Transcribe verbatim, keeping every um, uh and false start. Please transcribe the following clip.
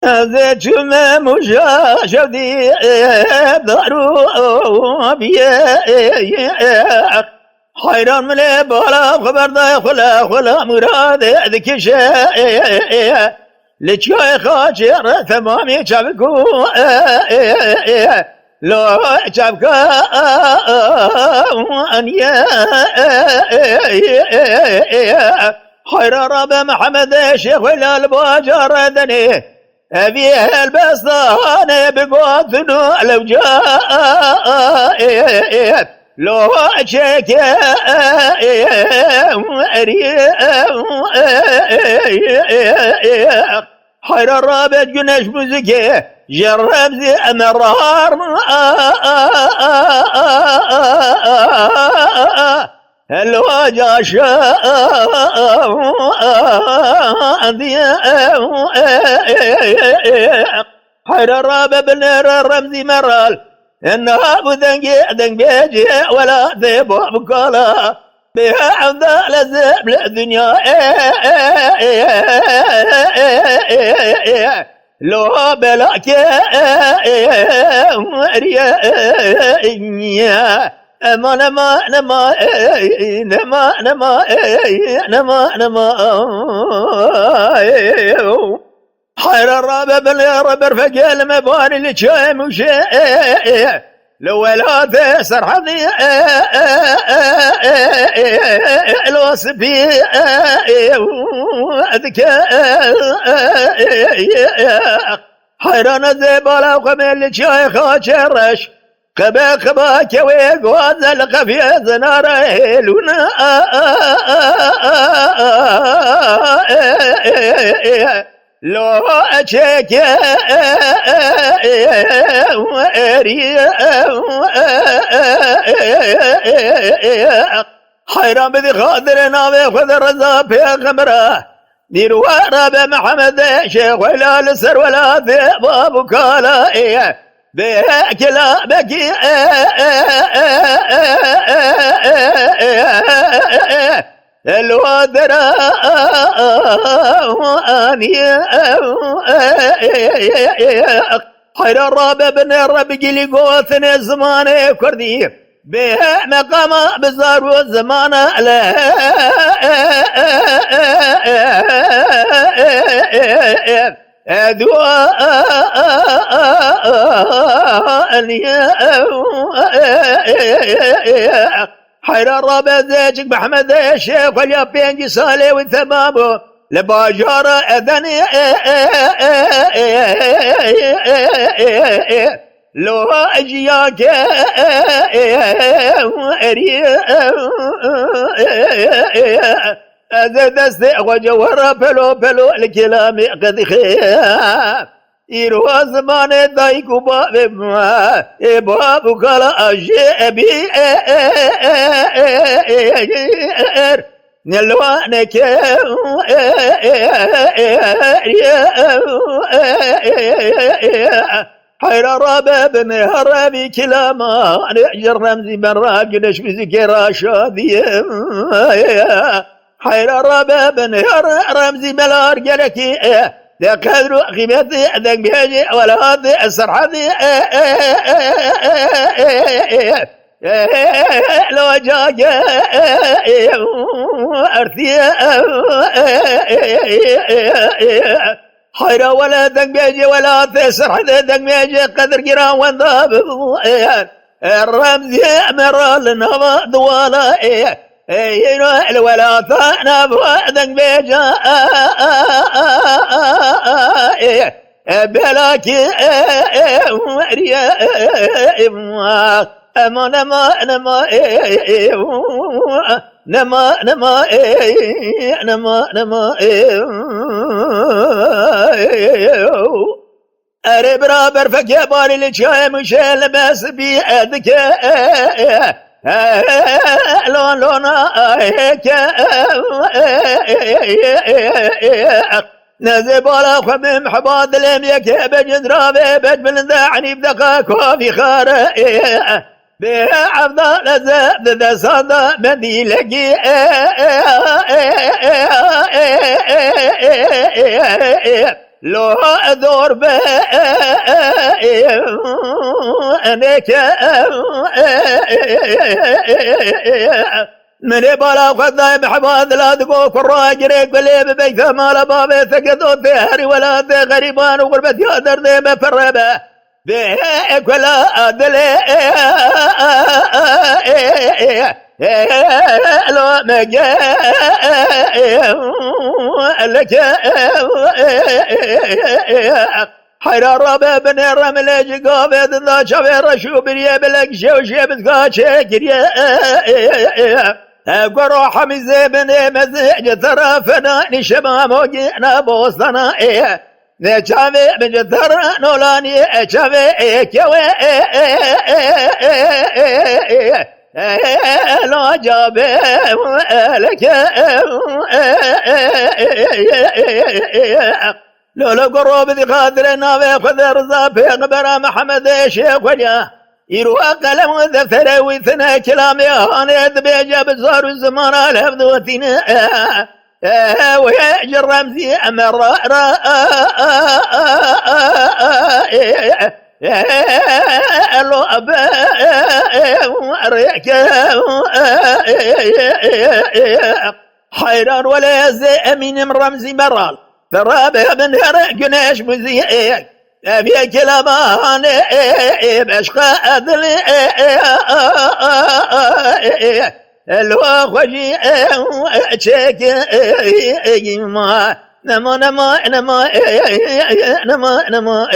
Ez ê çûme Mûşa şewdî dar û biyê. Heyran min ê bala xwe berdayê xula, xula Mûradê dikişe. Li çiyayê Xaçê re temamî çavik û lo çavka aniye. Heyra rabe Mehemedê Şêxweyla li bajarê Denê. Evî helbestanê bi gotin û lewca lo çeke erî. Heyra rabe güneş muzikê ji Remzî Merar. Hello, Josh. Heyra rabe binêre Remzî Meral. Niha bû dengê dengbêjê welatê Babkala. Bê evda lezeb li dinya. Lo belakê eriye. Ema nema, nema, ey, nema, nema, ey, nema, nema, ey. Heyra rabe bilê re berfekê li me barî li çiyayê Mûşê. Li welatê Serhedî lo spî dike. Heyran ez ê bala xwe me li çiyayê Xaçê reş. Qebe qeba kewê goze li qefiyê zinare hêlûne. Lo çeke erî. Heyran bidî xatirê navê xwe de reza pêxemera. Dîrwara be Mehemedê Şêxweyla li ser welatê Babûkala ê. Bê kila bekî lo dera anî. Heyra rabe binê re bigilî gotinê zimanê kurdî. Bê meqama bi zar û zimana le dua. Heyra rabe zêçik Mehmedê Şêxweliya pêncî salê wî temam bû. Li bajara Edenê lo ciyake erî. Ez ê destê xwe cewhera pelo pelo li kelamê qedixê. Îro zimanê dayik û bavê me, ê bav û kala ajê ebî. Nilwaneke heyra rabe bi me herebî kilama. Ji Remzî Meral güneş muzîkê ra şadiyê. Heyra rabe binêre Remzî Meral gelekî de qedr û qîmetî dengbêjê welatê Serhedî lo cage ertî. Heyra wele dengbêjê welatê Serhedê dengbêjê qedirgiran wenda bibû. Remzî Meral nava duwala ê. Ê, îro li welata nava dengbêja ê. Ê, belakî ê, ê, weriye ê, ê, ema nema, nema ê, ê, ê, nema, nema ê, nema, nema ê. Erê bira berfeke barî li çiyayê Mûşê li me spî dike. Lon lona heke nezê bala xwe min heba dilê min yeke becin diravê bec bilinde enîb deqa kovî xare. Bê evda leze di destanda mendîlekî. Lo dor be neke. Min ê bala xwe dayê miheba dila digo kurra girê gulê bibeyte mala bavê seke dotê herî welatê xerîban û xurbetiya derdê me pere be. Bê kula dilê lo me ge leke. Heyra rabe binê remilê ji gavê dinda çavê reş û biriyê bilek jê û jê bizga çêkiriye. Goro hemîzê binê mezê ji terefena nîşema mogîna bostana. Vê çavê min ji ter nolanî çavê kewê lo cabe leke. Lolo goro bi xatirê navê Xwedê Riza Pêxembera Mehemedê şêxweriya. Îro qelem û deftere wî tine kilamê hanê dibêje bi zar û zimana levdotîne. Wê ji remzî em ra ra lo be rêke. Heyran wele ez ê emînim remzî beral. Te rabe binêre güneş muzî. Ev yê kelamanê beşqa edilê. Lo xwe jî çêkê ma. Nema, nema, nema, nema, nema.